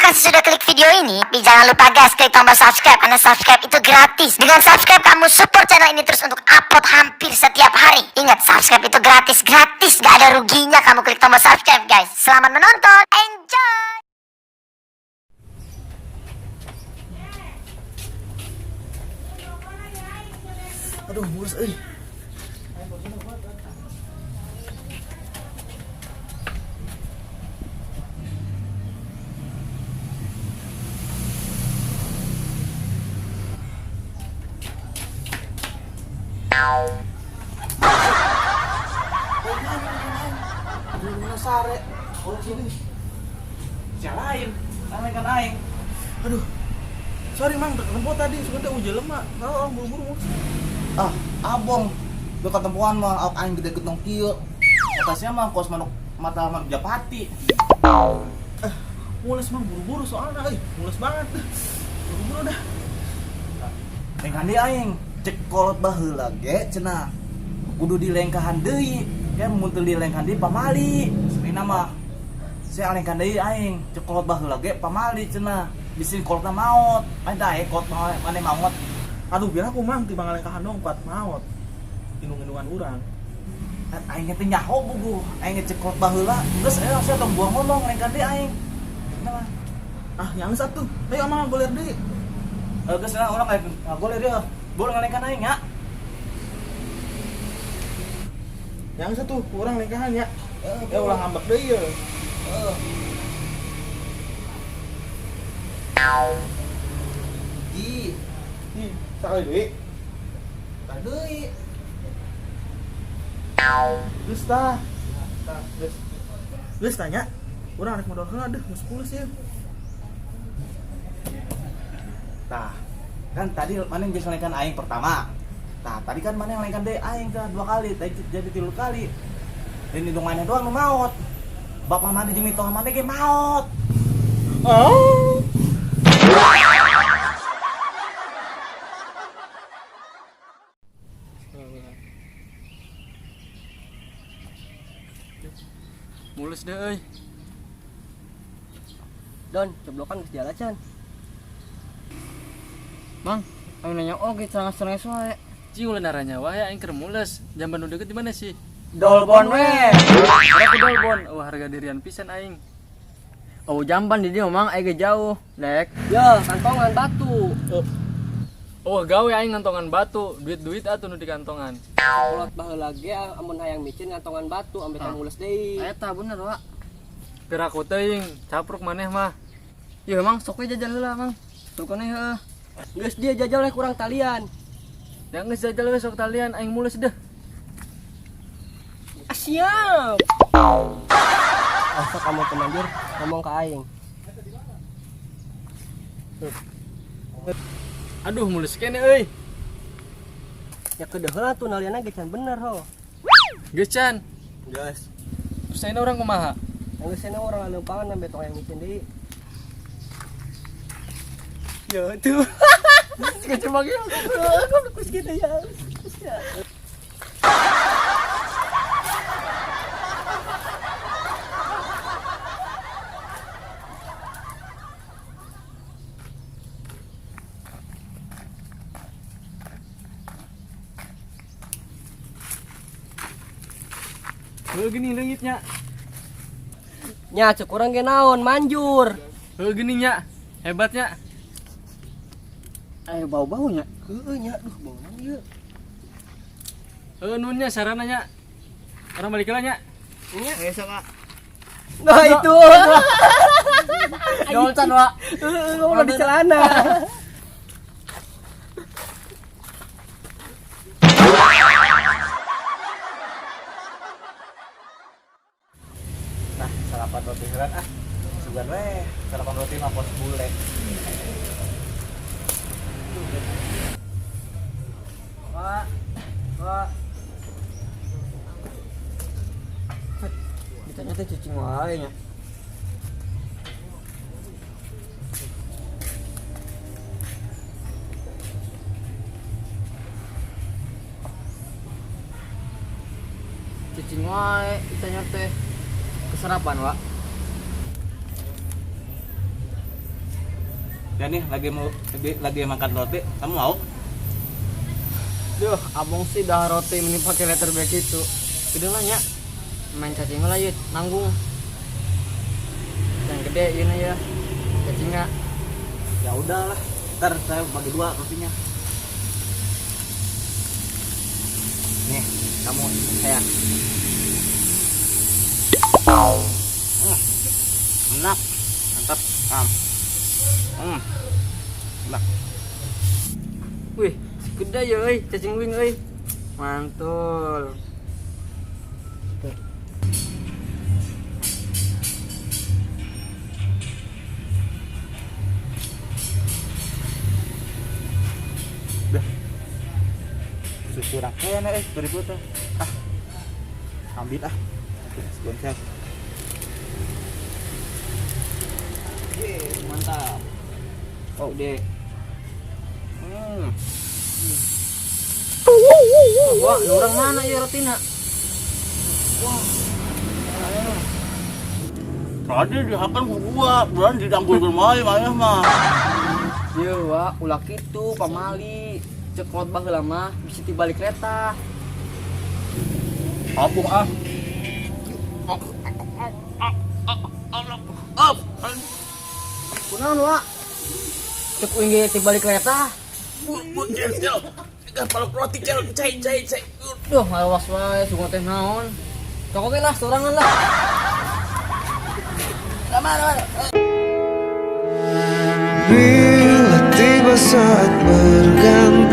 Kasih sudah klik video ini. Tapi jangan lupa guys, klik tombol subscribe, karena subscribe itu gratis. Dengan subscribe kamu support channel ini terus untuk upload hampir setiap hari. Ingat, subscribe itu gratis, gratis. Gak ada ruginya kamu klik tombol subscribe guys. Selamat menonton, enjoy! Aduh, mulus euy. Aduh, mana sare? Oh, sini. Sia lain, lain kan aing. Aduh. Sorry Mang, tempo tadi sebenarnya hujan lemah. Tahu orang buru-buru mulus. Ah, abong. Lu ketempuan mah awak aing gede getong kieu. Atasnya mah kos manuk mata manuk japati. Eh, mulus Mang buru-buru soalnya euy, mulus banget. Buru-buru dah. Lengkahan deui aing, cek kolot baheula ge cenah. Kudu dilengkahan deui. Kayak mun teu dilengkahan deui pamali. Sebenarnya mah saya lengkahan deui aing, cek kolot baheula ge pamali cenah. Bisi kolotna maot. Mana dae kolot maneh maot. Aduh, biar aku Mang tiba ngalengkahan dong kuat maot. Indung-indungan urang. Aing teh nyaho bugu, aing cek kolot baheula. Geus aya saya tong buang ngomong lengkahan deui aing. Kenapa? Ah, yang satu. Ayo Mang goler deui. Geus lah urang aya ngagoler ya. Boleh ngalengkan aing ya. Yang satu, urang lengkahan ya. Ya ulah ngambek deui ya. Heeh. Di, Ih, sakali deui. tah deui. Geus tah. Tah, geus. Geus tanya. Urang rek modal heula deuh, geus mulus ya. Tah, kan tadi mana yang geus ngalengkan aing pertama. Tah, tadi kan mana yang ngalengkan deui aing tah dua kali, tadi jadi tilu kali. Dan indung maneh doang nu maot. Bapak maneh jeung mitoha maneh ge maot. Oh. Mulus deh euy. Don, coblokan geus jalan can. Mang, aing nanya oge cerang-cerang wae. Cing ulah naranya wae aing keur mules. Jamban nu deket di mana sih? Dolbon we. Berapa dolbon? Oh, harga dirian pisan aing. Oh jamban di dieu mang aing ge jauh, dek. Ya, kantongan batu. Oh, gawe aing ngantongan batu, duit-duit atuh nu di kantongan. Kolot baheula ge amun hayang micin kantongan batu ambe tong mules deui. Eta bener, Wak. Piraku teuing, capruk maneh mah. Ieu mang sok we jajal heula, Mang. Tukone heuh. Geus dia jajal we kurang talian. Yang geus jajal we sok talian aing mules deh. Ah, siap. Asa kamu temanjur ngomong ke aing. Aduh, mules kene euy. Ya kedeh heula tuh naliana ge can bener ho. Geus can. Geus. Terus ayeuna urang kumaha? Geus cenah urang lempangan ambe tong hayang micin deui. Ya tuh. Kecebak ya. Aku gitu ya. Heuh gini leungitnya. Nya cek urang ge naon manjur. Heuh gini nya. Hebatnya. Ayo bau-bau nya. Heueuh nya, duh bau naon ieu. Heuh nunnya sarananya. Urang balik heula nya. Geus Wak. Nah itu. Dol can, Wak. Heeh, ngomong di celana. Nah, sarapan roti heula ah. Sugan we, sarapan roti mah pos bule. Wak. Wak. Ditanya teh cicing wae nya. Cicing wae ditanya teh. Keserapan, Wak. Ya nih lagi makan roti, kamu mau? Duh, abang sih dah roti ini pakai letter bag itu. Gede lah nya. Main cacing lah yuk, nanggung. Yang gede ini ya. Cacingnya. Ya udahlah, ntar saya bagi dua rotinya. Nih, kamu saya. Enak, mantap. Enak. Wih, gede ya euy, cacing wing euy. Mantul. Dah. Susu rangkaian 2000 tuh. Ah. Ambil ah. Gonceng. Mantap. Oh, deh. Wah, orang mana ya rotina? Wah. Tadi dihakan ku gua, bulan didanggul ke mana mah. Ye, wah, ulah kitu pamali. Cek kolot baheula mah bisa dibalik kereta. Apung ah. Kunaon, Wak? Cek uing ge tibalik kereta. Roti cel, cai cai cai. Duh, ngawas wae sungo teh naon. Cok oge lah sorangan lah. Bila tiba saat berganti.